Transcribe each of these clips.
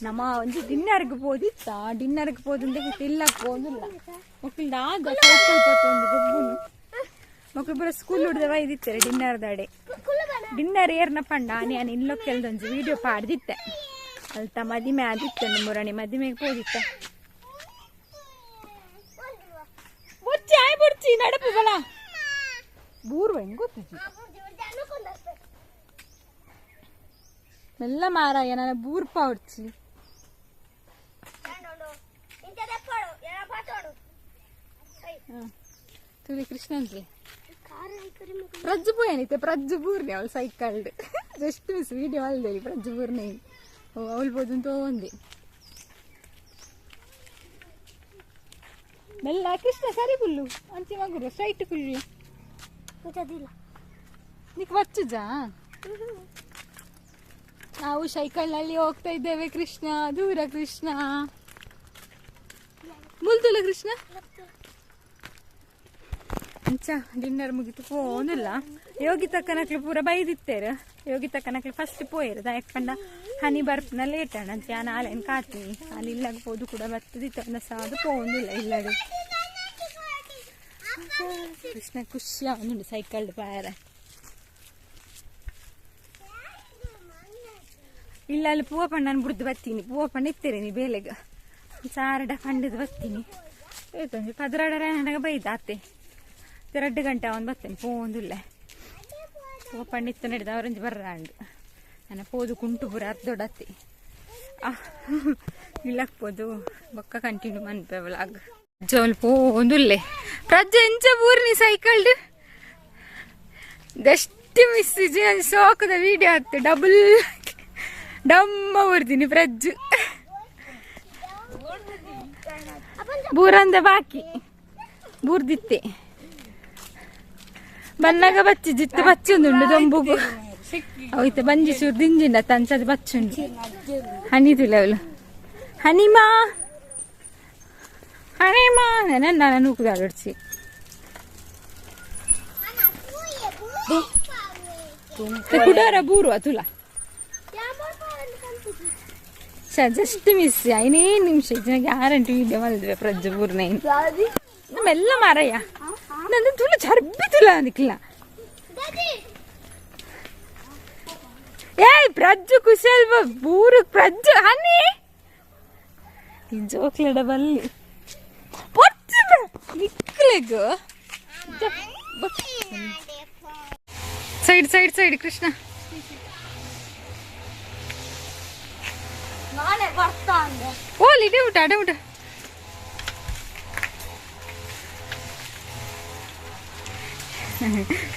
ನಮ್ಮ ಒಂಜಿ ಡಿನ್ನರ್ಗೆ ಪೋದಿತ್ತ ಡಿನ್ನರ್ಗೆ ಪೋದುಂದೆ ಇಲ್ಲಕ್ಕೆ ಪೋದಿಲ್ಲ ಮಕ್ಕಳು ದಾದ ಸೈಕಲ್ ಪತ್ತೊಂದು ಗೊಬ್ಬುನು ಮಕ್ಕಳು ಪೂರ ಸ್ಕೂಲ್ ಹುಡ್ದವ ಇದಿತ್ತಾರೆ ಡಿನ್ನರ್ ದಾಡೆ ಡಿನ್ನರ್ ಏರ್ನ ಪಂಡ ನಾನು ಇಲ್ಲೊಕ್ಕೆಲ್ದೊಂಜಿ ವಿಡಿಯೋ ಪಾಡ್ದಿತ್ತೆ ಅಲ್ತ ಮದಿಮೆ ಆದಿತ್ತೆ ಮುರಣಿ ಮದಿಮೆಗೆ ಪೋದಿತ್ತ ಬೊಚ್ಚಿ ಆಯ್ ಬೊಡ್ಚಿ ನಡಪು ಬಲ ಬೂರ್ವ ಹೆಂಗ್ ಗೊತ್ತಿಜ್ಜಿ ಮೆಲ್ಲ ಮಾರಾಯ ನನ್ನ ಬೂರ್ಪ ಹೊಡ್ಚಿ ತುಳಿ ಕೃಷ್ಣನ್ರಿ ಪ್ರಜ್ಜು ಪೋಯನಿತ್ತೆ ಪ್ರಜ್ಜು ಬೂರ್ನೆ ಅವಳು ಸೈಕಲ್ಡ್ ಜಸ್ಟ್ ಮಿಸ್ ವಿಡಿಯೋ ಅಲ್ದೇಳಿ ಪ್ರಜ್ಜು ಬೂರ್ನೆ ಅವಳು ಬೋದಂತ ಒಂದೇ ಮೆಲ್ಲ ಕೃಷ್ಣ ಸರಿ ಪುಲ್ಲು ಅಂಚೆ ಮಗುರು ಸ್ಟ್ರೈಟ್ ಕುಲ್ಲು ನಿಕ್ ಬಚ್ಚುಜಾ. ನಾವು ಸೈಕಲ್ನಲ್ಲಿ ಹೋಗ್ತಾ ಇದ್ದೇವೆ ಕೃಷ್ಣ, ದೂರ ಕೃಷ್ಣ, ಮುಲ್ತುಲ್ಲ ಕೃಷ್ಣ. ಅಂಚ ಡಿನ್ನರ್ ಮುಗಿತು ಪೋನಿಲ್ಲ. ಯೋಗಿ ತಕ್ಕನಕ್ಲು ಪೂರ ಬೈದಿತ್ತೇರು. ಯೋಗಿ ತಕ್ಕನಕ್ಲು ಫಸ್ಟ್ ಪೋಯರು ದಾಯಕ್ ಪಂಡ ಹನಿ ಬರ್ಪುನ ಲೇಟ್ ಅಣ್ಣ ಅಂತ ನಾನು ಆಲೇನು ಕಾತೀನಿ ಅಲ್ಲಿ ಇಲ್ಲಾಗ ಪೋದು ಕೂಡ ಬರ್ತದಿತ್ತು ಅಂದ ಸಾದು ಪೋಂದಿಲ್ಲ ಇಲ್ಲಾಗ. ಕೃಷ್ಣ ಖುಷಿ ಅವನುಂಡು ಸೈಕಲ್ ಪಾಯರ. ಇಲ್ಲ ಅಲ್ಲಿ ಪೂವ ಪಣ್ಣನ ಬುಡ್ದು ಬತ್ತೀನಿ, ಪೂವ ಪಣ್ಣ ಇತ್ತೀರಿ ನೀ ಬೇಲೆಗ ಚಾರಡ ಪಂಡದು ಬತ್ತೀನಿ. ಏತೊಂಜಿ ಪದರಾಡರ ನನಗೆ ಬೈದ ಅತ್ತೆ ಎರಡು ಗಂಟೆ ಅವನು ಬರ್ತೇನೆ ಪೋಂದುಲ್ಲ. ಪೂವ ಪಣ್ಣ ಇತ್ತು ನಡೆದ ಅವರಂಜಿ ಬರ್ರಾಂಡು ನನ್ನ ಪೋದು ಕುಂಟು ಪೂರ ಅರ್ಧೊಡತ್ತಿ ಇಲ್ಲಕ್ಬೋದು ಬೊಕ್ಕ ಕಂಟಿನ್ಯೂ ಮನ್ಪೆ ವ್ಲಾಗ್. ಜೋಲ್ ಪೋಂದುಲ್ಲೆ ಪ್ರಜ್ಜೆ ಎಂಚ ಬೂರ್ನಿ ಸೈಕಲ್ಡ್ ಜಸ್ಟ್ ಮಿಸ್ ಸೋಕದ ವಿಡಿಯೋ ಆಯ್ತು ಡಬಲ್ ಡಮ್ಮ ಊರ್ತೀನಿ ಪ್ರಜ್ಜು ಬೂರಂದ ಬಾಕಿ ಬೂರ್ದಿತ್ತೆ ಬನ್ನಾಗ ಬಚ್ಚಿ ಜಿತ್ತು ಬಚ್ಚಿ ಉಂಡು ದೊಂಬುಗು ಹೋಯ್ತು ಬಂಜಿ ಚೂರು ದಿಂಜಿಂಡ ತಂಚದ ಬಚ್ಚುಂಡು ಹನಿದುಲ್ಲ ಅವಳು ಹನಿಮಾ ಹನಿಮಾ ನನ್ನ ನೂಕುದಾಡೊಡ್ಚಿ ಕುಡಾರ ಬೂರು ಅತುಲ ಜಸ್ಟ್ ಮಿಸ್ ಐನೇ ನಿಮಿಷ ಗ್ಯಾರಂಟಿ ವಿಡಿಯೋ ಮಲ್ದುವೆ ಪ್ರಜ್ಜು ಬೂರ್ನ ನಮ್ಮೆಲ್ಲ ಮಾರಯ್ಯ ನಂದು ತುಳು ಚರ್ಬಿ ತುಲ ಅದಕ್ಕಿಲ್ಲ. ಏಯ್ ಪ್ರಜ್ಜು ಕುಶಲ್ ಬೂರು ಪ್ರಜ್ಜು ಹನಿ ಈ ಜೋಕ್ಲೆಡ ಬಲ್ಲಿ ಪೊಚ್ಚು ನಿಕ್ಲೆಗ್ ಸೈಡ್ ಸೈಡ್ ಸೈಡ್ ಕೃಷ್ಣ ಓಲಿ ಇಡೇ ಊಟ ಅಡೆ ಊಟ.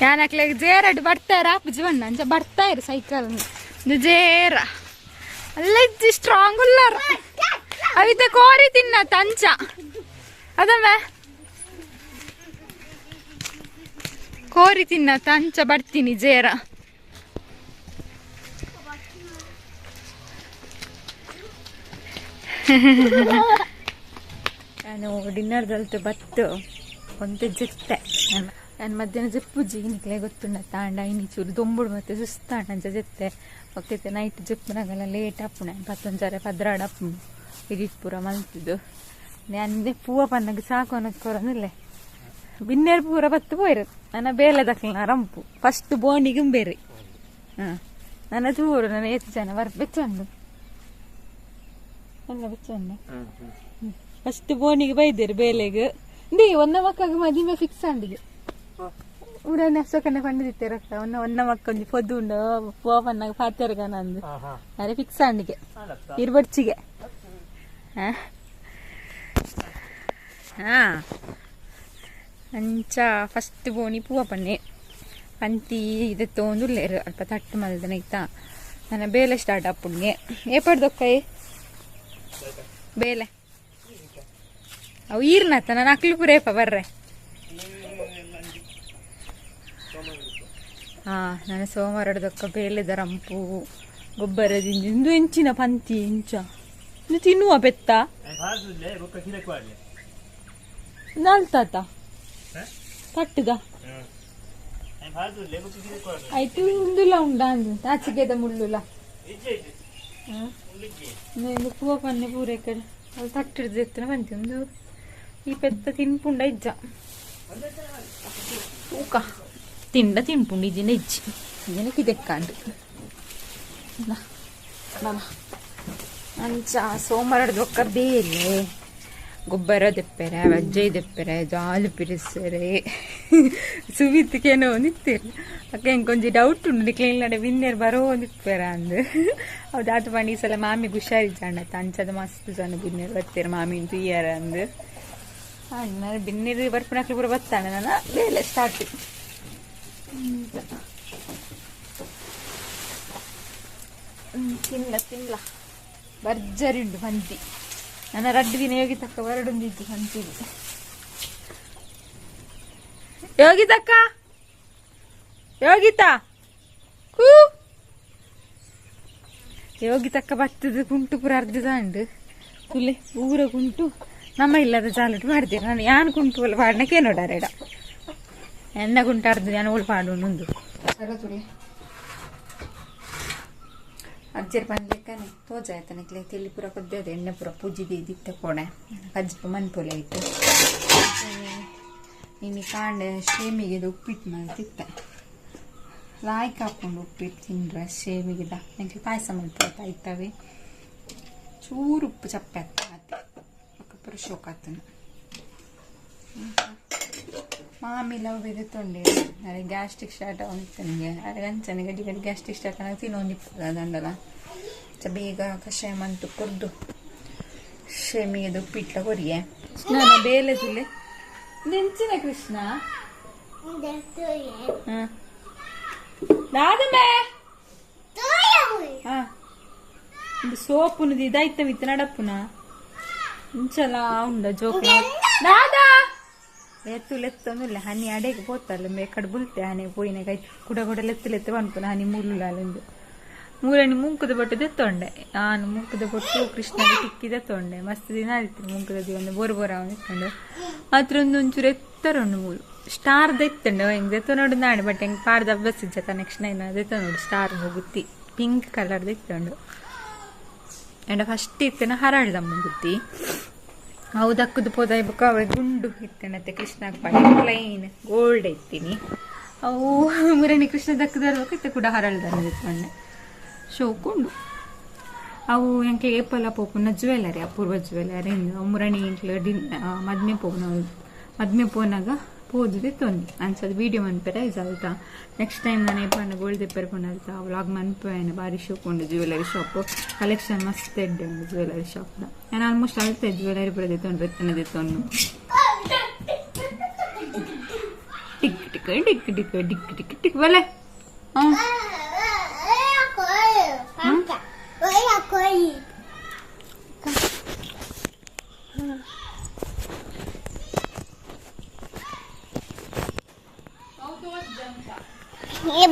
ಯಾನಕ್ಲೆ ಜೇರಡ್ ಬರ್ತಾರ ಅಪ್ಪುಜಿ ಬಣ್ಣ ಅಂಚ ಬರ್ತಾ ಇರು ಸೈಕಲ್ ಜೇರ ಅಲ್ಲ ಇಜ್ಜಿ ಸ್ಟ್ರಾಂಗ್ ಉಲ್ಲಾರ ಅವಿತ ಕೋರಿ ತಿನ್ನ ತಂಚ ಅದಮ್ಮ ಕೋರಿ ತಿನ್ನ ತಂಚ ಬರ್ತೀನಿ ಜೇರ. ನಾನು ಡಿನ್ನರ್ದಲ್ತು ಬತ್ತು ಒಂತೆ ಜೆತ್ತೆ ನಾನು ಮಧ್ಯಾಹ್ನ ಜಪ್ಪುಜಿ ನಿಕ್ಲೆ ಗೊತ್ತುಂಡ ತಾಂಡ ಇನಿ ಚೂರು ದೊಂಬುಡು ಮತ್ತೆ ಸುಸ್ತಾಂಡ ಅಂಚ ಜೆತ್ತೆ ಒಕ್ಕೈತೆ ನೈಟ್ ಜಪ್ಪುನಾಗಲ್ಲ ಲೇಟ್ ಅಪ್ಪುಣ ಪತ್ತೊಂಜಾರೆ ಪದ್ರಾಡ್ ಅಪ್ಪುಂಡು ಇಡಿಟ್ ಪೂರ ಮಲ್ತಿದ್ದು ನಾನು ಪೂವ ಪನ್ನಗ ಸಾಕು ಅನ್ನೋದು ಕೊರನಿಲ್ಲೆ ಬಿನ್ನೇರು ಪೂರ ಬತ್ತು ಪೋಯಿರು ನನ್ನ ಬೇಲೆ ದಕ್ಲ ರಂಪು ಫಸ್ಟ್ ಬೋಣಿಗೂ ಬೇರೆ ಹಾಂ ನನ್ನ ತೂರು ನನ್ನ ಏತು ಜನ ಬರ್ ಬೆಚ್ಚಂಡು ಅಲ್ಲ ಬೆಚ್ಚಂಡು ಫಸ್ಟ್ ಬೋಣಿಗೆ ಬೈದೇರು ಬೇಲೆಗೆ ಇಂದೇ ಒಂದ ಮಕ್ಕಳಿಗೆ ಮದಿಮೆ ಫಿಕ್ಸ್ ಅಂಡಿಗೆ ಊರನ್ನ ಅಶೋಕನ ಪಂಡಿದಿತ್ತೆ ರೊಕ್ಕ ಒನ್ನ ಒನ್ನ ಮಕ್ಕೊಂಜಿ ಪೊದ್ದು ಉಂಡು ಪೋ ಪನ್ನಾಗ ಪಾತೆರ್ಗನ ಅಂದು ಅರೆ ಫಿಕ್ಸ್ ಅಂಡಿಗೆ ಇರ್ಬಡ್ಚಿಗೆ ಹಾ ಅಂಚ ಫಸ್ಟ್ ಬೋಣಿ ಪೂವ ಪಣ್ಣೆ ಪಂತಿ ಇದೆ ತೋಂದುಲ್ಲೇರು ಅಲ್ಪ ತಟ್ಟು ಮಲ್ದನ ಇತ್ತಾ ನನ್ನ ಬೇಲೆ ಸ್ಟಾರ್ಟ್ ಅಪ್ಪುಣ್ಗೆ ಏಪಡ್ದೊಕ್ಕೈ ಬೇಲೆ ಅವು ಈರ್ನತ್ತ ನಾನು ಅಕ್ಲು ಪುರೇಪ ಬರ್ರೆ. ಹಾ ನಾನು ಸೋಮವಾರದೊಕ್ಕ ಬೇಲೆದ ರಂಪು ಗೊಬ್ಬರ ಇಂದು ಎಂಚಿನ ಪಂತಿ ಇಂಚ ಇಂದು ತಿನ್ನುವ ಪೆತ್ತ ನಾಲ್ತಾತ ತಟ್ಟುದ ಆಯ್ತು ಉಂದುಲ ಉಂಡ ಅಂದು ಆಚಿಗೆದ ಮುಳ್ಳುಲ. ಪೂವ ಪನ್ನೆ ಪೂರ ಕಡೆ ಅದು ತಟ್ಟಿಡ್ದು ಎತ್ತನ ಬಂತಿ ಒಂದು ಈ ಪೆತ್ತ ತಿನ್ಪುಂಡ ಇಜ್ಜ ತೂಕ ತಿಂಡ ತಿನ್ಪುಂಡು ಇಜ್ಜಿಂಡ ಇಜ್ಜಿ ಇಜ್ಜಿನ ಕಿದೆಕ್ಕಾಂಡು ಅಂಚ ಸೋಮವಾರದ ಬೊಕ್ಕ ಬೇಲೆ ಗೊಬ್ಬರ ದೆಪ್ಪೆರೆ ಬಜ್ಜೈ ದೆಪ್ಪೆರೆ ಜಾಲು ಪಿರಿಸರೆ ಸುವಿತ್ಕೇನೋ ಒಂದಿತ್ತೇರು ಅಕ್ಕ ಎಂಕೊಂಜಿ ಡೌಟ್ ಉಂಡು ನಿಕ್ಲೆ ಇಲ್ಲಡೆ ಬಿನ್ನೆರ್ ಬರೋ ಒಂದಿಪ್ಪೆರ ಅಂದ್. ಅವು ದಾತು ಪಂಡ ಈ ಸಲ ಮಾಮಿಗ್ ಹುಷಾರಿಜ್ಜಾಂಡತ್ತ ಅಂಚದ ಮಸ್ತ್ ಜನ ಬಿನ್ನೆರ್ ಬತ್ತೆರ್ ಮಾಮಿನ್ ತೂಯರ ಅಂದ್. ಅಣ್ಣ ಬಿನ್ನೆರ್ ಬರ್ಪುನಕ್ಲು ಪೂರ ಬತ್ತಾಂಡ ನನ ಬೇಲೆ ಸ್ಟಾರ್ಟ್. ತಿನ್ಲ ತಿನ್ಲ ಭರ್ಜರಿ ಉಂಡು ಪಂತಿ. ನನ್ನ ರಡ್ಡು ದಿನ ಯೋಗಿ ತಕ್ಕ ಬರಡೊಂದಿತ್ತು ಪಂತಿಗೆ. ಯೋಗಿತಕ್ಕ, ಯೋಗಿತಾ ಕೂ ಯೋಗಿತಕ್ಕ ಬತ್ತದ ಕುಂಟು ಪೂರ ಅರ್ಧ ದಾಂಡು ತುಲೆ ಪೂರ ಕುಂಟು ನಮ್ಮ ಇಲ್ಲದ ಜಾಲಟ್ ಮಾಡ್ತೀರ. ನಾನು ಯಾನ್ ಕುಂಟು ಒಲ್ಲ ಪಾಡನಕ್ಕೆ ನೋಡಾರೇಡ ಎನ್ನ ಕುಂಟು ಅರ್ಧ ಯಾನ್ ಓಲ್ ಪಾಡುಂಡು ತುಲೆ ಅಜ್ಜರ್ ಪನ್ಲೆಕ್ಕನೆ ತೋಜಾಯ್ತ ನಿಕ್ಲೆ ತೆಲಿ ಪೂರ ಕೊದ್ದೆ ಎಣ್ಣೆ ಪೂರ ಪೂಜಿ ದಿತ್ತೆ ಕೋಣೆ ಕಜ್ಜಿಪ ಮನ್ಪೊಲೆ ಇತ್ತು. ಇನ್ನು ಕಾಂಡೆ ಶೇಮಿಗೆದ ಉಪ್ಪಿಟ್ಟು ಮಾಡ್ತಿತ್ತೆ ಲಾಯ್ಕ್ ಹಾಕೊಂಡು ಉಪ್ಪಿಟ್ಟು ತಿಂದ್ರೆ ಶೇಮಿಗೆದ ಎಂಕ್ಲೆ ಪಾಯಸ ಮಲ್ಪೊತ ಐತವೆ ಚೂರು ಉಪ್ಪು ಚಪ್ಪೆ ಆತ ಬೊಕ್ಕ ಪೂರ ಶೋಕ್ ಆತನ. ಮಾಮಿ ಲವ್ ತೊಂಡೆ ಅರೆ ಗ್ಯಾಸ್ಟ್ರಿಕ್ ಸ್ಟಾರ್ಟ್ ಆವೊಂದಿತ್ತು ನನಗೆ ಅರೆ ಅಂಚನೆ ಗಡಿ ಗಡಿ ಗ್ಯಾಸ್ಟ್ರಿಕ್ ಸ್ಟಾರ್ಟ್ ಆಗ ತಿನ್ನೊಂದಿಪ್ಪುದು ಅದಂಡಲ ಚ ಬೇಗ ಕಷಾಯ ಮಂತು ಕೊರ್ದು ಶೇಮಿಗೆದ ಉಪ್ಪಿಟ್ಲ ಕೊರಿಯೆ ಕೃಷ್ಣನ ಬೇಲೆ ತುಲೆ ನೆಂಚಿನ ಕೃಷ್ಣ ದಾದಮೆ ಒಂದು ಸೋಪುನದು ಇದಾಯ್ತ ಮಿತ್ತ ನಡಪುನ ಇಂಚಲ ಉಂಡ ಜೋಕು ದಾದಾ ಲೆತ್ತು ಲೆತ್ತೊಂದಿಲ್ಲ ಹನಿ ಅಡೆಗೆ ಪೋತಲ್ಲ ಮೇಕಡ್ ಬುಲ್ತೆ ಹನಿ ಪೋಯಿನ ಕೈ ಕುಡ ಕುಡ ಲೆತ್ತು ಲೆತ್ತು ಪನ್ಪುನ ಹನಿ ಮುಳ್ಳುಲಾಲಂದು ಮೂರನಿ ಮೂಂಕುದ ಬೊಟ್ಟು ದೆತ್ತೊಂಡೆ ನಾನು ಮೂಂಕುದ ಬೊಟ್ಟು ಕೃಷ್ಣಗೆ ತಿಕ್ಕಿದ ತೊಂಡೆ ಮಸ್ತ್ ದಿನ ಆಯ್ತು ಮೂಂಕುದ ಒಂದು ಬೋರ್ ಬೋರ್ ಅವನು ಅತ್ರ ಒಂದು ಒಂಚೂರು ಎತ್ತರ ಉಂಡು ಮೂಲು ಸ್ಟಾರ್ ದೆತ್ತುಂಡು ಹೆಂಗ್ ದೆತ್ತ ನೋಡು ನಾಡು ಬಟ್ ಹೆಂಗ್ ಪಾಡ್ದ ಅಭ್ಯಾಸ ಇಜ್ಜತ ನೆಕ್ಸ್ಟ್ ನೈನ್ ದೆತ್ತ ನೋಡು ಸ್ಟಾರ್ ಮೂಗುತ್ತಿ ಪಿಂಕ್ ಕಲರ್ ದೆತ್ತುಂಡು ಅಂಡ್ ಫಸ್ಟ್ ಇತ್ತನ ಹರಳ್ದ ಮೂಗುತ್ತಿ ಅವು ದಕ್ಕದು ಪೋದಾಯ್ ಬೊಕ್ಕ ಅವೆ ಗುಂಡು ಇತ್ತನತ್ತೆ ಕೃಷ್ಣ ಪಾಡಿ ಪ್ಲೈನ್ ಗೋಲ್ಡ್ ಇತ್ತೀನಿ ಅವು ಮುರಣಿ ಕೃಷ್ಣ ದಕ್ಕದ ಇತ್ತೆ ಕೂಡ ಹರಳ್ದ ದೆತ್ತೊಂಡೆ ಶೋಕುಂಡು ಅವು ಎಂಕ್ಲೆ ಏಪಲ ಪೋಪುನ ಜ್ಯುವೆಲರಿ ಅಪೂರ್ವ ಜ್ಯುವೆಲರಿ ಮುರಣಿ ಎಂಕ್ಲೆ ಡಿನ್ ಮದ್ಮೆ ಪೋಪುನ ಮದ್ಮೆ ಪೋನಾಗ ಪೋದು ದೆತ್ತೊಂದಿ ಅಂಚದ ವೀಡಿಯೋ ಮನ್ಪೆರೆ ಅಲ್ತ ನೆಕ್ಸ್ಟ್ ಟೈಮ್ ನಾನು ಏಪಂಡ ಗೋಲ್ಡ್ ದೆಪ್ಪೆರೆ ಪಂಡ ವ್ಲಾಗ್ ಮನ್ಪುವೆನ್ ಬಾರಿ ಶೋಕ್ ಉಂಡು ಜ್ಯುವೆಲರಿ ಶಾಪ್ ಕಲೆಕ್ಷನ್ ಮಸ್ತ್ ಎಡ್ಡೆ ಉಂಡು ಜ್ಯುವೆಲರಿ ಶಾಪ್ ನಾನು ಆಲ್ಮೋಸ್ಟ್ ಅಲ್ತೆ ಜ್ಯುವೆಲರಿ ಪೂರ ದೆತ್ತೊಂಡು ಬೆತ್ತನ ದೆತ್ತೊಂಡು tick tick tick tick tick tick tick ಬಲೆ.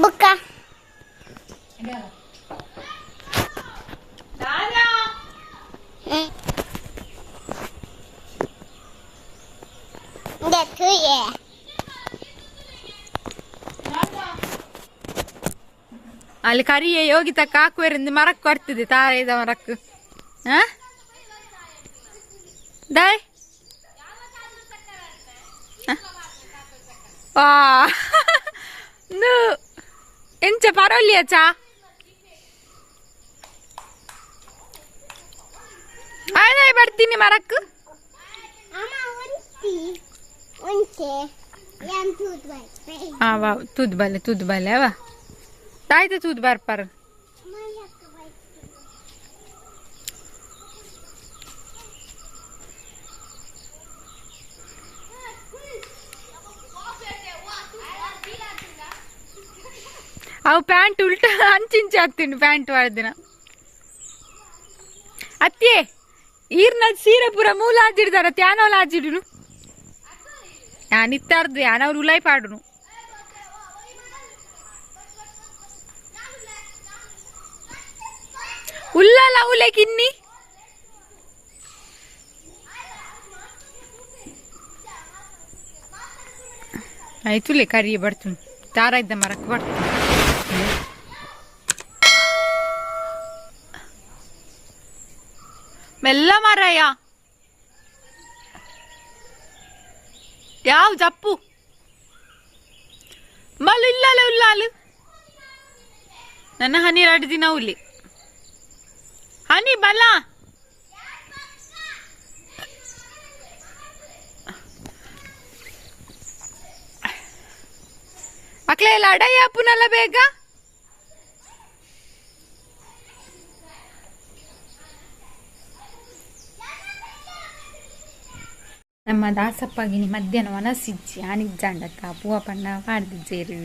Buka. ಅಲ್ಲಿ ಕರಿಯೇ ಯೋಗಿತ ಕಾಕುವೆರಿಂದ ಮರಕ್ಕೆ ಬರ್ತದೆ ತಾರೇದ ಮರಕ್ಕೆ. ಹಾ ದಾಯ್ ವಾ ಎಂಚ ಪರೋಲಿಯ ಚಾ ಆಯ್ದಾಯ್ ಬರ್ತೀನಿ ಮರಕ್. ಹಾ ವಾ ತೂದ್ ಬಲೆ ತೂದ್ ಬಲೆ ಅವ ತಾಯ್ತ ತೂದ್ ಬರ್ಪಾರ. ಅವು ಪ್ಯಾಂಟ್ ಉಲ್ಟ ಅಂಚಿಂಚಿ ಆಗ್ತೀನಿ ಪ್ಯಾಂಟ್ ವಾಡ್ದಿನ ಅತ್ತೆ ಈರ್ನ ಸೀರೆ ಪೂರ ಮೂಲ ಆಜಿಡ್ದಾರ ತ್ಯಾನೋಲ ಆಜಿಡುನು ನಿತ್ತಾರ್ದು ಯಾನವ್ರು ಉಲಾಯ್ ಪಾಡುನು. ಉಲ್ಲಲ ಉಲೆ ಕಿನ್ನಿ ಆಯ್ತುಲೆ ಕರಿ ಬರ್ತುನ್ ತಾರ ಇದ್ದ ಮರಕ್ಕೆ ಬರ್ತುನ್. ಮೆಲ್ಲ ಮಾರಾಯ ಯಾವ ಜಪ್ಪು ಮಲ್ಲು ಇಲ್ಲಲ್ಲ ಉಲ್ಲಾಲು ನನ್ನ ಹನಿ ಎರಡು ದಿನ ಹುಲಿ ಹನಿ ಬಲ ಅಕ್ಲೆ ಎಲ್ಲ ಅಡಯ್ಯ ಅಪ್ಪನಲ್ಲ ಬೇಗ. ನಮ್ಮ ದಾಸಪ್ಪಗಿನಿ ಮಧ್ಯಾಹ್ನ ವನಸಿಜ್ಜಿ ಆನಿಜ್ಜಾಂಡತ್ತ ಪೂವ ಪಣ್ಣ ಪಾಡ್ದಿಜ್ಜೇರು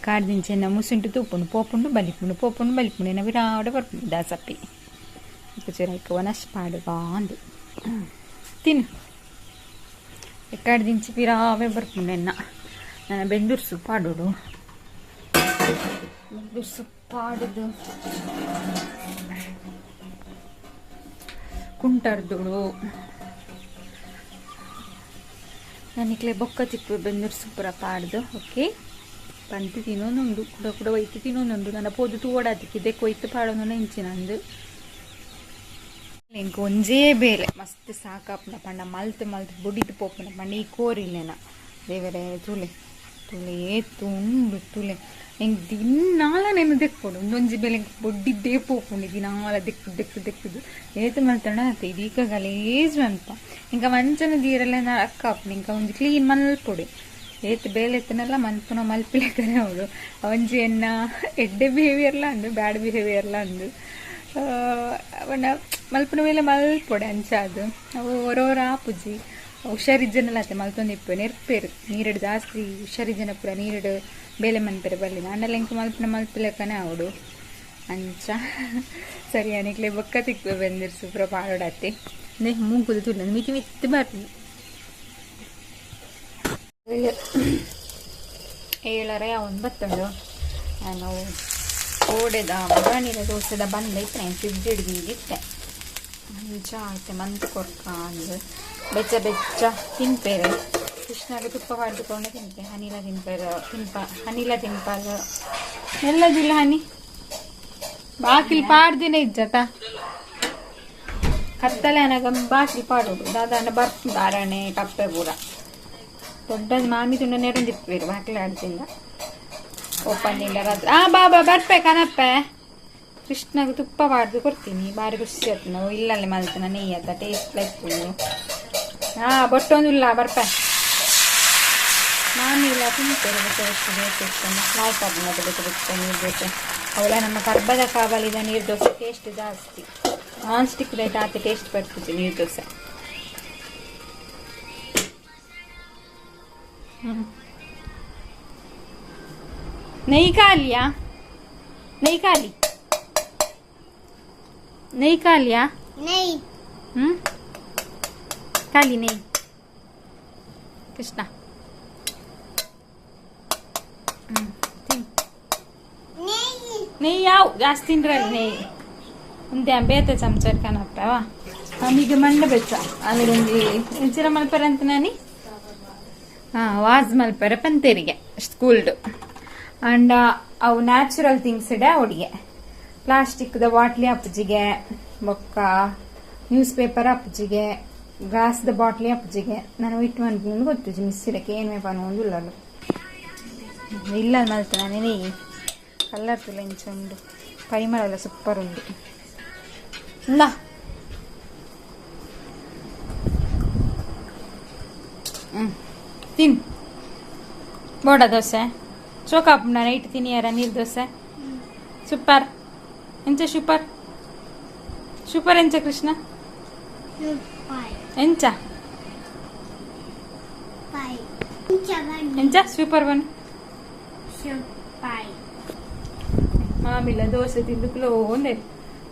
ಕಾಡ್ದಿಂಚೆನ್ನ ಮುಸುಂಟು ತೂಪುಂಡು ಪೋಪುಂಡು ಬಲಿಪುಂಡು ಪೋಪುಂಡು ಬಲಿಪುಂಡು ಎನ್ನ ವಿರಾಡ ಬರ್ಪುಂಡು ದಾಸಪ್ಪಿ ಚೂರು ಐಕ್ ವನಸ್ ಪಾಡುವ ಅಂದು ತಿನ್ನು ಎಕ್ಕಾಡ್ದಿಂಚಿ ಪಿರಾವೆ ಬರ್ಪುಂಡು ಎನ್ನ ನನ್ನ ಬೆಂದೂರು ಪಾಡೋಡು ಬೆಂದೂರು ಪಾಡುದು ಕುಂಟರ್ದುಡು ನನಗೆ ಬೊಕ್ಕ ತಿಕ್ಕು ಬೆಂದೂರು ಸೂಪರ ಪಾಡ್ದು ಓಕೆ ಪಂತಿ ತಿನ್ನೋನುಂಡು ಕುಡ ಕುಡ ಒಯ್ತು ತಿನ್ನೋನುಂಡು ನನ್ನ ಪೋದು ತೂವಡಾತಿಕ್ಕಿದೆ ಕೊಯ್ತು ಪಾಡೋನು ಇಂಚಿನಂದು ಎಂಕ್ ಒಂಜೇ ಬೇಲೆ ಮಸ್ತ್ ಸಾಕಾಪುನ ಪಂಡ ಮಲ್ತ್ ಮಲ್ತ್ ಬುಡಿದು ಪೋಪುನ ಪಂಡ ಈ ಕೋರಿಲ್ಲೇನ ದೇವರೇ ತುಲೆ ತುಲೆ ಏತು ಉಂಡು ತುಲೆ ಎಂಕ್ ದಿನಾಲ ನೆನು ದೆಕ್ಕೊಡು ಒಂದೊಂಜಿ ಬೇಲೆ ಎಂಕ್ ಬೊಡ್ಡಿದ್ದೇ ಪೋಪುಂಡು ದಿನಾಲ ದೆಕ್ಕು ದೆಕ್ಕು ದೆಕ್ಕುದು ಏತು ಮಲ್ತಂಡ ಆತ ಇದೀಗ ಗಲೇಜ್ ಮನ್ಪ ಇಂಕ ಮಂಚನ ದೀರೆಲ್ಲ ಅಕ್ಕ ಆಪುಂಡು ಇಂಕ ಒಂಜಿ ಕ್ಲೀನ್ ಮಲ್ಪೊಡು ಏತ್ ಬೇಲೆ ಎತ್ತನೆಲ್ಲ ಮನ್ಪುನ ಮಲ್ಪಿಲೆಕ್ಕನೆ ಅವಳು ಒಂಜಿ ಎನ್ನ ಎಡ್ಡೆ ಬಿಹೇವಿಯರ್ಲ ಅಂದು ಬ್ಯಾಡ್ ಬಿಹೇವಿಯರ್ಲ ಅಂದು ಪಂಡ ಮಲ್ಪುನ ಮೇಲೆ ಮಲ್ಪೊಡೆ ಅಂಚಾದು ಅವು ಒರೋರ ಆಪುಜಿ ಹುಷಾರಿಜ್ಜನಲ್ಲ ಅತ್ತೆ ಮಲ್ತೊಂದು ಇಪ್ಪು ನೆರ್ಪೇರು ನೀರಡು ಜಾಸ್ತಿ ಹುಷಾರಿಜ್ಜನ ಪೂರ ನೀರಡು ಬೇಲೆ ಮನ್ಪೆರೆ ಬರಲಿಲ್ಲ ಅಂಡಲ ಇಂಕ ಮಲ್ಪುನ ಮಲ್ಪಿಲೆಕ್ಕನೆ ಅವಡು ಅಂಚ ಸರಿ ಅನಿಕ್ಲೆ ಬೊಕ್ಕ ತಿಕ್ಕು ಬೆಂದಿರ್ ಸೂಪರ ಪಾಡೋಡತ್ತೆ ನೇ ಮೂಗುದು ತುಲ್ಲ ಮಿತಿ ಮಿತ್ತು ಬರ್ಲಿ ಏಳರೆ ಒಂಬತ್ತುಂಡು ನಾನು ಓಡೆದ ಒಗ್ಗರಣೆದ ದೋಸೆದ ಬಂದೈತೆ ಫ್ರಿಜ್ ಹಿಡ್ದಿದ್ದಿತ್ತೆ ಅಂಚ ಆಯ್ತೆ ಮಂತ್ ಕೊರ್ಕ ಅಂದು ಬೆಚ್ಚ ಬೆಚ್ಚ ತಿನ್ಪೇರೆ ಕೃಷ್ಣಗೆ ತುಪ್ಪ ಮಾಡಿಕೊಂಡು ತಿಂತೆ ಹನಿಲ ತಿನ್ಪೇರ ತಿನ್ಪ ಹನಿಲ ತಿನ್ಪಾಗ ಎಲ್ಲದಿಲ್ಲ ಹನಿ ಬಾಕಿಲ್ ಪಾಡ್ದಿನ ಇಜ್ಜತ ಕತ್ತಲೆ ಅನಗ ಬಾಕಿಲ್ ಪಾಡೋದು ದಾದಾನ ಬರ್ಪುಂಡು ಅರಣೆ ಕಪ್ಪೆ ಪೂರ ದೊಡ್ಡದು ಮಾಮಿ ತುಂಡ ನೆರೊಂದಿಪ್ಪೇರು ಬಾಕಿಲ್ ಆಡ್ತಿಂದ ಓಪನ್ ಇಲ್ಲ ರಾತ್ರಿ ಆ ಬಾ ಬಾ ಬರ್ಪೆ ಕನಪ್ಪೆ ಕೃಷ್ಣಗೆ ತುಪ್ಪ ಬಾರ್ದು ಕೊಡ್ತೀನಿ ಬಾರಿ ಖುಷಿ ಆಯ್ತು ನಾವು ಇಲ್ಲಲ್ಲಿ ಮಲ್ತನ ನೆಯ್ಯಿ ಅತ್ತ ಟೇಸ್ಟ್ ಲೈಕ್ ಹಾ ಬೊಟ್ಟೊಂದಿಲ್ಲ ಬರ್ಪೆ ಮಾಮಿ ಇಲ್ಲ ತಿಂತೇನೆ ಬೆಚ್ಚ ಬೆಚ್ಚ ಬೇಕೆ ಲಾಯ್ಕ್ ಆದ ಮತ್ತೆ ಬೆಚ್ಚ ಬೆಚ್ಚ ನೀರು ದೋಸೆ ಅವಳ ನಮ್ಮ ಕರ್ಬದ ಕಾವಲಿದ ನೀರು ದೋಸೆ ಟೇಸ್ಟ್ ಜಾಸ್ತಿ ನಾನ್ ಸ್ಟಿಕ್ ರೇಟ್ ಆತ ಟೇಸ್ಟ್ ಬರ್ತದೆ ನೀರು ದೋಸೆ. नहीं खा लिया नहीं खा ली नहीं खा लिया नहीं खा ली नहीं कृष्णा ತಿನ್ नहीं ನೆಯ್ಯಿ ಯಾವ ಜಾಸ್ತಿ ತಿಂದ್ರಲ್ಲ ನೆಯ್ಯಿ ಒಂದೇ ಬೇತೆ ಚಮಚ ಕನಪ್ಪವ ನಮಗೆ ಮಂಡ ಬೆಚ್ಚ ಅಲ್ಲಿಗೊಂಜಿ ಎಂಚಿನ ಮಲ್ಪೆರೆ ಅಂತ ನಾನಿ ಹಾಂ ವಾಜ್ ಮಲ್ಪೆರೆ ಪಂತೇರಿಗೆ ಸ್ಕೂಲ್ಡು ಅಂಡ್ ಅವು ನ್ಯಾಚುರಲ್ ಥಿಂಗ್ಸ್ ಇಡ ಅವಡಿಗೆ ಪ್ಲಾಸ್ಟಿಕ್ದ ಬಾಟ್ಲಿ ಅಪ್ಪಜಿಗೆ ಬೊಕ್ಕ ನ್ಯೂಸ್ ಪೇಪರ್ ಅಪ್ಪಜಿಗೆ ಗ್ಲಾಸ್ದ ಬಾಟ್ಲಿ ಅಪ್ಪಜಿಗೆ ನಾನು ಇಟ್ಟು ಮನ್ಪುಂಡು ಗೊತ್ತುಜಿ ಮಿಸ್ಸಿರಕ್ಕೆ ಏನು ಮೇಪನು ಒಂದು ಉಲ್ಲಲು ಇಲ್ಲ ಮಲ್ತ ನಾನೇ ಕಲ್ಲರ್ ತುಲ ಇಂಚ ಉಂಡು ಪರಿಮಳ ಎಲ್ಲ ಸೂಪರ್ ಉಂಡು ಇಂದ ತಿನ್ ಬೋಡ ದೋಸೆ ಚೋಕಾಪುಂಡ ನೈಟ್ ತಿನಿಯರ ನೀರು ದೋಸೆ ಸೂಪರ್ ಎಂಚ ಸೂಪರ್ ಸೂಪರ್ ಎಂಚ ಕೃಷ್ಣ ಸೂಪರ್ ಎಂಚ ಪೈ ಚವನ್ ಎಂಚ ಸೂಪರ್ ಬನ್ ಸೂಪರ್ ಮಾಮಿಲ್ಲ ದೋಸೆ ತಿಂದು ಒಂದೇ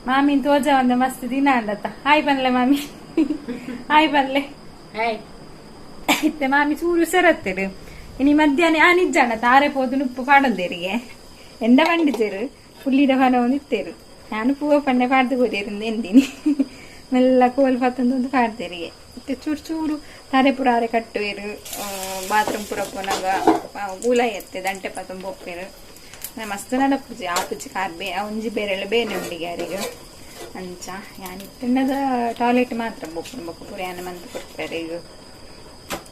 ಮಾಮಿನ ತೋಜ ಒಂದ ಮಸ್ತ್ ದಿನ ಅಂದತ್ತ ಹಾಯ್ ಬನ್ಲೆ ಮಾಮಿ ಹಾಯ್ ಬನ್ಲೆ ಇತ್ತೆ ಮಾಮಿ ಚೂರು ಹುಷಾರತ್ತೇರು ಇನಿ ಮಧ್ಯಾಹ್ನ ಆ ನಿಜ್ಜಾಣ ತಾರೆ ಪೋದು ನುಪ್ಪು ಪಾಡೊಂದೇರಿಗೆ ಎಂದ ಬಂಡಿತೇರು ಪುಲ್ಲಿದ ಫನ ಒಂದು ಇತ್ತೇರು ನಾನು ಪೂವ ಪಂಡೆ ಪಾಡ್ದು ಕೊರಿಯರಿಂದ ಎಂದಿನಿ ಮೆಲ್ಲ ಕೋಲ್ ಪತ್ತೊಂದು ಒಂದು ಪಾಡ್ತೇರಿಗೆ ಮತ್ತೆ ಚೂರು ಚೂರು ತಾರೆ ಪುರ ಆರೆ ಕಟ್ಟುವೇರು ಬಾತ್ರೂಮ್ ಪುರ ಪೋನಾಗ ಗೂಲ ಎತ್ತೆ ದಂಟೆ ಪತ್ತೊಂದು ಬೊಪ್ಪೇರು ಮಸ್ತ್ ನಡಪುಜಿ ಆಪುಜಿ ಕಾರ್ ಬೇ ಒಂಜಿ ಬೇರೆಲ್ಲ ಬೇನೆ ಉಂಡಿಗೆ ಯಾರಿಗೆ ಅಂಚ ಯಾನ್ ಇತ್ತಂಡದ ಟಾಯ್ಲೆಟ್ ಮಾತ್ರ ಬೋಪುಂಡು ಬೊಕ್ಕ ಪೂರ ಯಾನ್ ಮಂತ್ ಕೊರ್ಪೆರ್ ಈಗ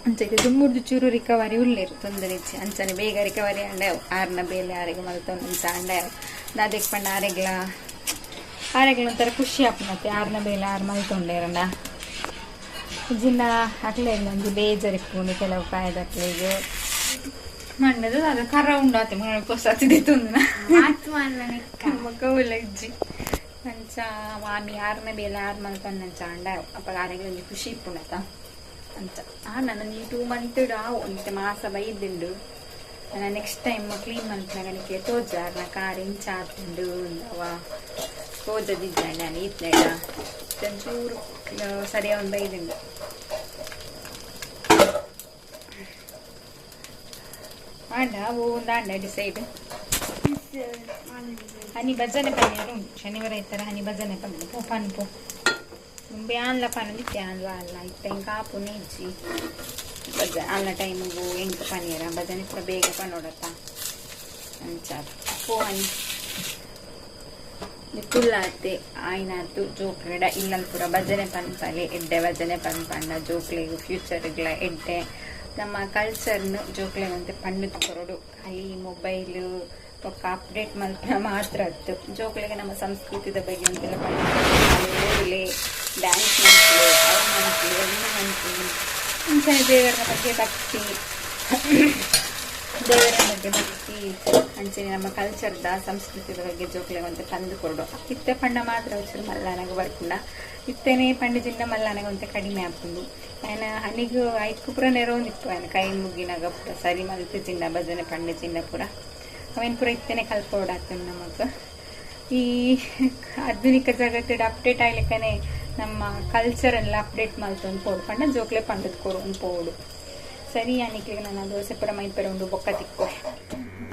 ಅಂಚ ಇತ್ತೆ ದುಂಬುಡ್ದು ಚೂರು ರಿಕವರಿ ಉಲ್ಲೆರ್ ತೊಂದರೆ ಇಜ್ಜಿ ಅಂಚನೆ ಬೇಗ ರಿಕವರಿ ಆಂಡ ಆರ್ನ ಬೇಲೆ ಆರೆಗ್ ಮಲ್ತೊಂದು ಅಂಚ ಆಂಡ ದಾದೆಕ್ ಪಂಡ ಆರೆಗ್ಲ ಆರೆಗ್ಲ ಒಂಥರ ಖುಷಿ ಆಪುನತ್ತೆ ಆರ್ನ ಬೇಲೆ ಆರ್ ಮಲ್ತೊಂಡೇರಂಡ ಜಿನ್ನ ಅಕ್ಲೆಗ್ ಒಂಜಿ ಬೇಜಾರ್ ಇಪ್ಪುಂಡು ಕೆಲವು ಪ್ರಾಯದಕ್ಲೆಗ್ ಮಂಡದ ಅದ ಕರ ಉಂಡು ಆತೆ ಪೊಸತಿ ದೆತ್ತೊಂದುನ ಬೊಕ್ಕ ಇಜ್ಜಿ ಅಂಚ ಮಾಮಿ ಆರ್ನ ಬೇಲೆ ಆರ್ ಮಲ್ತೊಂದು ಅಂಚ ಆಂಡ ಅಪಗ ಆರೆಗ್ ಒಂಜಿ ಖುಷಿ ಇಪ್ಪುಂಡತ ಅಂಚ ನನ್ನ ಈ 2 ಮಂತ್ ಆವು ಒಂತೆ ಮಾಸ ಬೈದುಂಡು ನನ್ನ ನೆಕ್ಸ್ಟ್ ಟೈಮ್ ಕ್ಲೀನ್ ಮಲ್ಪುನಗ ನಿಕ್ಲೆ ತೋಜಾರ್ನ ಕಾರ್ ಇಂಚ ಆತುಂಡು ಅವ ತೋಜದಿಜ್ಜಂಡ ನಾನು ಇತ್ಲೆಡ ಒಂಚೂರು ಸರಿಯಾಗಿ ಬೈದುಂಡು ಆಂಡ ಒಂದಾಂಡ ಡಿಸೈಡ್ ಹನಿ ಭಜನೆ ಪನ್ನಿಯರು ಉಂಟು ಶನಿವಾರ ಇತ್ತರ ಹನಿ ಭಜನೆ ಪನ್ನಿ ಪೋ ಪನ್ಪೋ ಮುಂಬೆ ಆನ್ಲ ಪನ್ನೊಂದಿತ್ತೆ ಆನ್ಲ ಅಲ್ಲ ಇತ್ತ ಇಂಕ ಆಪುನೆ ಇಜ್ಜಿ ಭಜ ಆನ್ಲ ಟೈಮಿಗು ಎಂಕ್ ಪನಿಯರ ಭಜನೆ ಪೂರ ಬೇಗ ಪನ್ನೊಡತ್ತ ಅಂಚ ಪೋ ಹನಿ ನಿಕುಲ್ಲಾತೆ ಆಯ್ನಾತು ಜೋಕ್ಲೆಡ ಇಲ್ಲಲ್ ಪೂರ ಭಜನೆ ಪನ್ಪಲೆ ಎಡ್ಡೆ ಭಜನೆ ಪನ್ಪಂಡ ಜೋಕ್ಲೆಗ್ ಫ್ಯೂಚರ್ಗ್ಲ ಎಡ್ಡೆ ನಮ್ಮ ಕಲ್ಚರ್ನು ಜೋಕ್ಲೆಗ್ ಪಂಡುದು ಕೊರೊಡು ಖಾಲಿ ಮೊಬೈಲ್ ಬೊಕ್ಕ ಅಪ್ಡೇಟ್ ಮಲ್ಪುನ ಮಾತ್ರ ಅತ್ತು ಜೋಕ್ಲೆಗ್ ನಮ್ಮ ಸಂಸ್ಕೃತಿದ ಬಗ್ಗೆ ಅಂತೆಲ್ಲ ಓದುಲೆ ಡ್ಯಾನ್ಸ್ ಮಲ್ಪುಲೆ ಅವು ಮಲ್ಪುಲೆ ಉಂದು ಮಲ್ಪುಲೆ ಅಂಚನೆ ದೇವರ ಬಗ್ಗೆ ಭಕ್ತಿ ದೇವರ ಬಗ್ಗೆ ಭಕ್ತಿ ಅಂಚನೆ ನಮ್ಮ ಕಲ್ಚರ್ದ ಸಂಸ್ಕೃತಿದ ಬಗ್ಗೆ ಜೋಕ್ಲೆಗ್ ಒಂತೆ ಪಂದ್ ಕೊರೊಡು ಇತ್ತೆ ಪಂಡ ಮಾತ್ರ ಒಂಚೂರು ಮಲ್ಲಾನಗ ಬರ್ಪುಂಡ ಇತ್ತೆನೆ ಪಂಡ ಜಿಂಡ ಮಲ್ಲಾನಗ ಒಂತೆ ಕಡಿಮೆ ಆಪುಂಡು ಆಯ್ನ ಹನಿಗ್ ಐಕ್ ಪೂರ ನೆರವೊಂದಿಪ್ಪು ಆಯ್ನ ಕೈ ಮುಗಿನಾಗ ಪೂರ ಸರಿ ಮಲ್ತ್ ಜಿಂಡ ಭಜನೆ ಪಂಡ ಜಿಂಡ ಪೂರ ಅವೇನ್ ಪೂರ ಇತ್ತೆನೆ ಕಲ್ಪೊಡಾತುಂಡು ನಮಕ್ ಈ ಆಧುನಿಕ ಜಗತ್ತಿಡ್ ಅಪ್ಡೇಟ್ ಆಯ್ಲೆಕ್ಕನೆ ನಮ್ಮ ಕಲ್ಚರ್ ಎಲ್ಲ ಅಪ್ಡೇಟ್ ಮಲ್ತೊಂದು ಪೋಡು ಪಂಡ ಜೋಕ್ಲೆ ಪಂಡದ್ ಕೊರೊಂದು ಪೋಡು ಸರಿ ಅನಿಕ್ಲೆಗ್ ನನ ದೋಸೆ ಪೂರ ಮೈಪೆರೆ ಉಂಡು ಬೊಕ್ಕ ತಿಕ್ಕೋ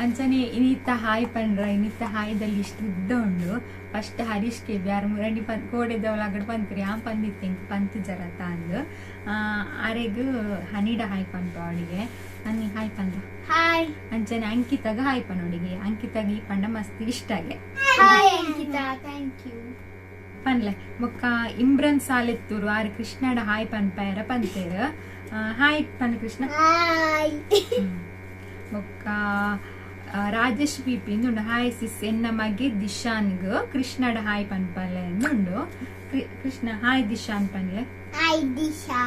ಅಂಚನೆ ಇನಿತ್ತ ಹಾಯ್ ಪಂಡ್ರ ಇನಿತ್ತ ಹಾಯ್ದಲ್ಲಿ ಇಷ್ಟು ಉದ್ದ ಉಂಡು ಫಸ್ಟ್ ಹರೀಶ್ ಕೆ ಬ್ಯಾರ್ ಮುರಂಡಿ ಪನ್ ಕೋಡೆದವಳಗಡ್ ಪಂತ್ರಿ ಆ ಪಂದಿತ್ತೆ ಇಂಕ್ ಪಂತ್ ಜರತ ಅಂದ್ ಆರೆಗ್ ಹನಿಡ ಹಾಯ್ ಪನ್ಪ ಅವಳಿಗೆ ಹನಿ ಹಾಯ್ ಪಂದ ಹಾಯ್ ಅಂಚನೆ ಅಂಕಿತಾಗ ಹಾಯ್ ಪನೋಡಿಗೆ ಅಂಕಿತಾಗ ಈ ಪಂಡ ಮಸ್ತ್ ಇಷ್ಟ ಆಗೆ ಹಾಯ್ ಅಂಕಿತಾ thank you ಪನ್ಲೆ ಬೊಕ್ಕ ಇಮ್ರನ್ ಸಾಲೆತ್ತೂರು ಆರ್ ಕೃಷ್ಣಡ ಹಾಯ್ ಪನ್ಪಾಯರ ಪಂತೇರ್ ಹಾಯ್ ಪನ್ ಕೃಷ್ಣ ಹಾಯ್ ಬೊಕ್ಕ ರಾಜೇಶ್ ಪಿ ಪಿ ಉಂಡು ಹಾಯ್ ಸಿಸ್ ಎನ್ನ ಮಗೆ ದಿಶಾನ್ಗ್ ಕೃಷ್ಣಡ ಹಾಯ್ ಪನ್ಪಲೆ ಉಂಡು ಕೃಷ್ಣ ಹಾಯ್ ದಿಶಾನ್ ಪನ್ಲೆ ಹಾಯ್ ದಿಶಾ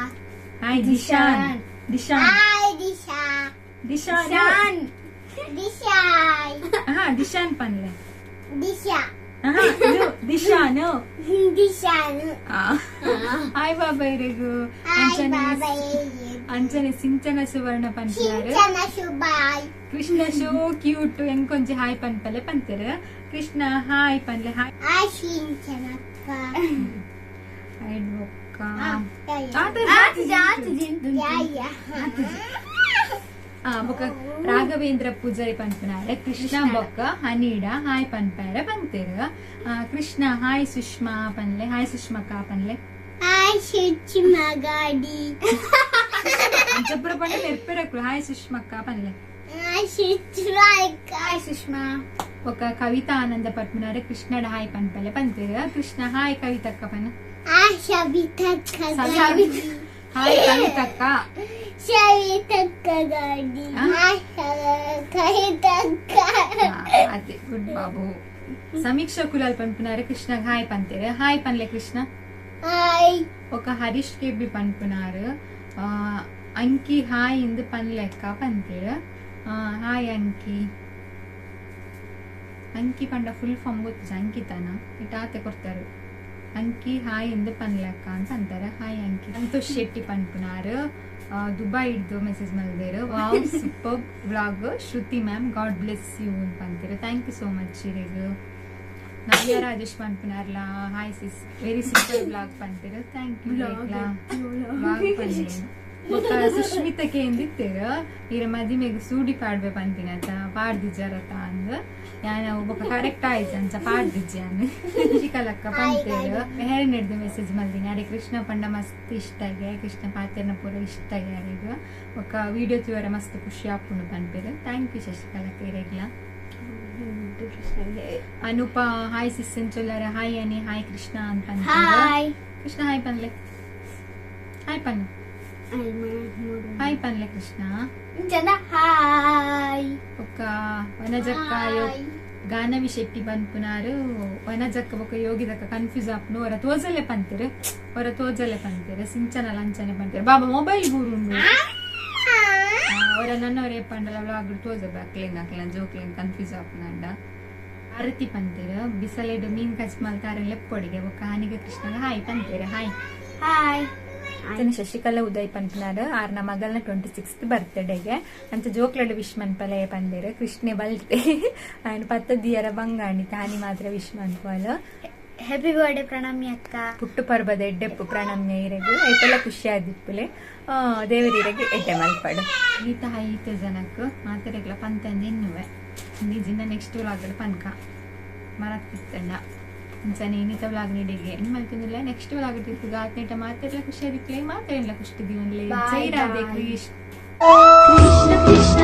ಹಾಯ್ ದಿಶಾನ್ ದಿಶಾನ್ ಹಾಯ್ ದಿಶಾ ದಿಶಾನ್ ದಿಶಾಯ್ ಹಾ ದಿಶಾನ್ ಪನ್ಲೆ ದಿಶಾ ಹಾ ದಿಶಾನ್ ದಿಶಾನ್ ಹಾಯ್ ಬಾಬಾ ಇರೆಗು ಹಾಯ್ ಅಂಚನೆ ಬಾಬಾ ಅಂಚನೆ ಸಿಂಚನ ಸುವರ್ಣ ಪನ್ಪಿನಾರು ಸಿಂಚನ ಸುಬಾಯ್ ಕೃಷ್ಣ ಶೋ ಕ್ಯೂಟ್ ಎಂಕೊಂಜಿ ಹಾಯ್ ಪನ್ಪಲೆ ಪಂತೆರ್ ಕೃಷ್ಣ ಹಾಯ್ ಪನ್ಲೆ ಹಾಯ್ ಹಾಯ್ ಸಿಂಚನಕ್ಕ ಐಡ್ ಬೊಕ್ಕ ಬೊಕ್ಕ ರಾಘವೇಂದ್ರ ಪೂಜಾರಿ ಪನ್ಪನಾರೆ ಕೃಷ್ಣ ಬೊಕ್ಕ ಹನೀಡ ಹಾಯ್ ಪನ್ಪಾರೆ ಪಂತೆರ್ ಕೃಷ್ಣ ಹಾಯ್ ಸುಷ್ಮಾ ಪನ್ಲೆ ಹಾಯ್ ಸುಷ್ಮಕ್ಕ ಪನ್ಲೆ ಹಾಯ್ ಸುಷ್ಮಾ ಗಾಡಿ ಅಂಚಪುರ ಪಂಡ ನೆರ್ಪೆರಕ್ಲು ಹಾಯ್ ಸುಷ್ಮಕ್ಕ ಪನ್ಲೆ ಹಾಯ್ ಸುಷ್ಮಾ ಹಾಯ್ ಸುಷ್ಮಾ ಬೊಕ್ಕ ಕವಿತಾ ಆನಂದ ಪದ್ಮನಾರೆ ಕೃಷ್ಣಡ ಹಾಯ್ ಪನ್ಪಲೆ ಪಂತೆರ್ ಕೃಷ್ಣ ಹಾಯ್ ಕವಿತಕ್ಕ ಪನ್ ಹಾಯ್ ಸವಿತಕ್ಕ ಗಾಡಿ ಹಾಯ್ ಕವಿತಕ್ಕ ಸವಿತಕ್ಕ ಗಾಡಿ ಹಾಯ್ ಕವಿತಕ್ಕ ಅದೇ ಗುಡ್ ಬಾಬು ಸಮೀಕ್ಷಾ ಕುಲಾಲ್ ಪನ್ಪುನಾರೆ ಕೃಷ್ಣ ಹಾಯ್ ಪಂತೇರ್ ಹಾಯ್ ಪನ್ಲೆ ಕೃಷ್ಣ ಹಾಯ್ ఒక ಹರೀಶ್ ಕೆ ಬಿ ಪನ್ಪುನಾರು ಅಂಕಿ ಹಾಯ್ ಇಂದು ಪನ್ಲೆಕ್ಕ ಪಂತೇರ್ ಹಾಯ್ ಅಂಕಿ ಅಂಕಿ ಪಂಡ ಫುಲ್ ಫಾರ್ಮ್ ಗೊತ್ತಿಜ ಅಂಕಿತನ ಇಟ್ಟ ಆತೆ ಕೊಡ್ತಾರೆ ಅಂಕಿ ಹಾಯ್ ಇಂದು ಪನ್ಲೆಕ್ಕ ಅಂತ ಅಂತಾರೆ ಹಾಯ್ ಅಂಕಿ ಸಂತೋಷ್ ಶೆಟ್ಟಿ ಪನ್ಪುನಾರು ದುಬೈ ಹಿಡ್ದು message ಮಲ್ದೇರು wow super vlog Shruti ma'am God bless you ಅಂತ ಅಂತೀರ thank you so much ಇರೆಗ್ ನವ್ಯ Rajesh ಪನ್ಪುನಾರ್ಲ hi sis very super vlog ಪಂತೀರ thank you vlog ಪಂದೇನು ಬೊಕ್ಕ ಸುಷ್ಮಿತ ಕೇಂದಿತ್ತೆರ್ ಈರ ಮದಿಮೆಗ್ ಸೂಡಿ ಪಾಡ್ಬೆ ಪಂತಿನತ ಪಾಡ್ದಿಜ್ಜರತ ಅಂದ್ ಯಾನ್ ಬೊಕ್ಕ ಕರೆಕ್ಟ್ ಆಯ್ತು ಅಂಚ ಪಾಡ್ದಿಜ್ಜಿ ಅನ್ ಶಿಕಲಕ್ಕ ಪಂತೇರ್ ಹೇರ್ ನೆಡ್ದು ಮೆಸೇಜ್ ಮಲ್ದಿನಿ ಅರೆ ಕೃಷ್ಣ ಪಂಡ ಮಸ್ತ್ ಇಷ್ಟ ಆಗಿ ಕೃಷ್ಣ ಪಾತೆರ್ನ ಪೂರ ಇಷ್ಟ ಆಗಿ ಯಾರಿಗ ಬೊಕ್ಕ ವಿಡಿಯೋ ತೂವರೆ ಮಸ್ತ್ ಖುಷಿ ಆಪುಂಡು ಪನ್ಪೆರ್ thank you ಶಶಿಕಲಕ್ಕ ಇರೆಗ್ಲ. ಅನೂಪ ಹಾಯ್ ಸಿಸ್ ಚೊಲ್ಲರ ಹಾಯ್ ಅನಿ ಹಾಯ್ ಕೃಷ್ಣ ಅಂತ. ಹಾಯ್. ಕೃಷ್ಣ ಹಾಯ್ ಪನ್ಲೆ, ಹಾಯ್ ಪನ್. ಹಾಯ್ ಪನ್ಲೆ ಕೃಷ್ಣ. ಜನ ಹಾಯ್. ಒಕ್ಕ ವನಜಕ್ಕ ಗಾನವಿ ಶೆಟ್ಟಿ ಪನ್ಪುನಾರು ವನಜಕ್ಕ ಬೊಕ್ಕ ಯೋಗಿದಕ್ಕ ಕನ್ಫ್ಯೂಸ್ ಆಪ್ನು ಹೊರ ತೋಜಲೆ ಪಂತೆರ್, ಹೊರ ತೋಜಲೆ ಪಂತೆರ್, ಸಿಂಚನ ಲಂಚನೆ ಪಂತೆರ್. ಬಾಬಾ ಮೊಬೈಲ್ ಬೂರುಂಡು. ಅವರ ನನ್ನವರೇ ಪಂಡಲ ವ್ಲಾಗ್ ತೋಜ ಅಕ್ಲೆನ್ ಅಕ್ಲೆನ ಜೋಕ್ಲೆನ್ ಕನ್ಫ್ಯೂಸ್ ಆಪ್ನಂಡ. ಆರತಿ ಪಂತೆರ್ ಬಿಸಲೆಡ್ ಮೀನ್ ಕಚ್ ಮಲ್ತಾರೆ ಲೆಪ್ಪೊಡಿಗೆ. ಬೊಕ್ಕ ಹಾನಿಗ ಕೃಷ್ಣಗ ಹಾಯ್ ಪಂತೆರ್, ಹಾಯ್. ಹಾಯ್. ಶಶಿಕಲಾ ಉದಯ್ ಪನ್ಪುನಾರ್ ಆರ್ನ ಮಗಲ್ನ 26th ಬರ್ತ್ಡೇಗೆ ಅಂಚ ಜೋಕ್ಲಡ್ ವಿಶ್ ಮನ್ಪಲೆ ಪಂದೆರ್. ಕೃಷ್ಣೆ ಬಲ್ತೆ ಆಯ್ನ ಪತ್ತ ದಿಯರ ಬಂಗಾಣಿ ತಾನಿ ಮಾತ್ರ ವಿಶ್ ಮನ್ಪುವಲ್. ಹ್ಯಾಪಿ ಬರ್ತ್ಡೇ ಪ್ರಣಮ್ಯ ಅಕ್ಕ. ಪುಟ್ಟು ಪರ್ಬದ ಎಡ್ಡೆಪ್ಪು ಪ್ರಣಮ್ಯ ಇರೆಗ್, ಐಪೆಲ್ಲ ಖುಷಿ ಆದಿಪ್ಪುಲೆ, ದೇವರಿರೆಗ್ ಎಡ್ಡೆ ಮಲ್ಪಡು. ಈತ ಈತ ಜನಕ್ ಮಾತೆರೆಗ್ಲ ಪಂತಂದು ಎನ್ನುವೆ ನಿಜಿನ ನೆಕ್ಸ್ಟ್ ವ್ಲಾಗ್ ಪನ್ಕ ಮರತ್ತಿತ್ತಂಡ. ಅಂಚನೆ ಇನ್ನಿತ ವ್ಲಾಗ್ ನಿಡಿಗೆ ಏನ್ ಮಲ್ತೊಂದಿಲ್ಲ. ನೆಕ್ಸ್ಟ್ ವ್ಲಾಗ್ ತಿಕ್ಕುಗ ಆತ್ನೇಟ ಮಾತೆರ್ಲ ಖುಷಿ ಆದಿಪ್ಲೆ, ಮಾತೆರ್ಲ ಖುಷಿ ದಿವನ್ಲೆ. ಜೈ ರಾಧೆ ಕೃಷ್ಣ. ಕೃಷ್ಣ ಕೃಷ್ಣ.